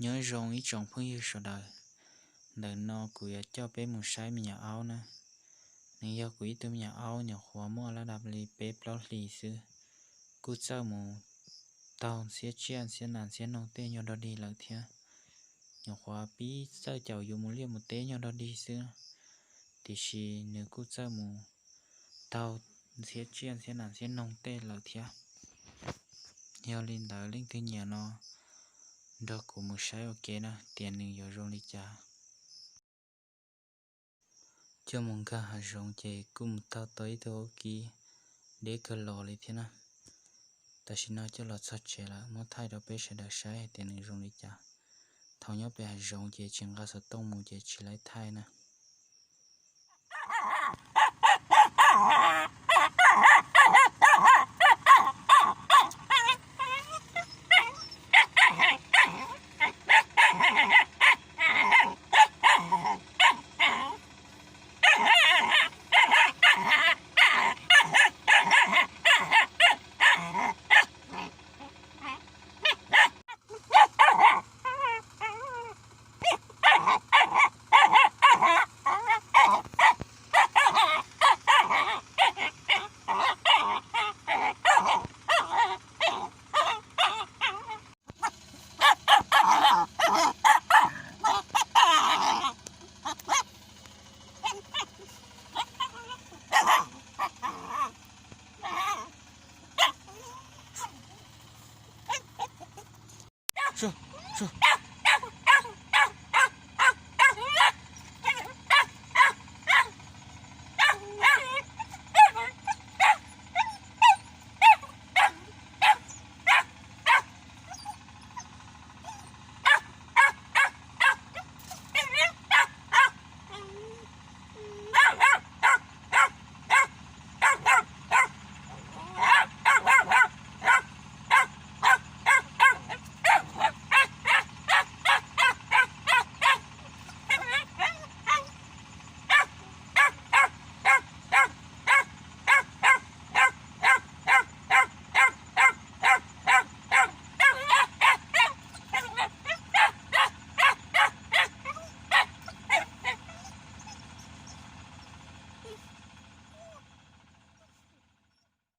Nyob zoo ib tsoom phooj ywg sawv daws, ntawm no kuv yuav coj peb mus saib me nyuam aub na. Nws yog kuv ib tug me nyuam aub nyuam qhuav muaj lab dab li peb plaub hlis xwb, kuj txawj mus taug ntxhiab tsiaj ntxhiab nas ntxhiab noog tej nyuag dog dig lawm thiab. Nyuam qhuav pib txawj caum yus mus liaj mus teb nyuag dog dig xwb, tiam sis nws kuj txawj mus taug ntxhiab tsiaj ntxhiab nas ntxhiab noog tej lawm thiab. Yog li ntawd leej twg nyiam no nrog kuv mus saib ua ke na tias nws yuav zoo li cas. Coj mus nkag hav zoov ces kuj mus taug tau ib tug vaub kib deb kawg los li thiab na. Tam sim no coj los txog tsev lawm, muab thaij rau peb sawv daws saib hais tias nws zoo li cas. Thaum nyob pem hav zoov ces tsis nqa xov tooj mus ces tsis laib thaij na.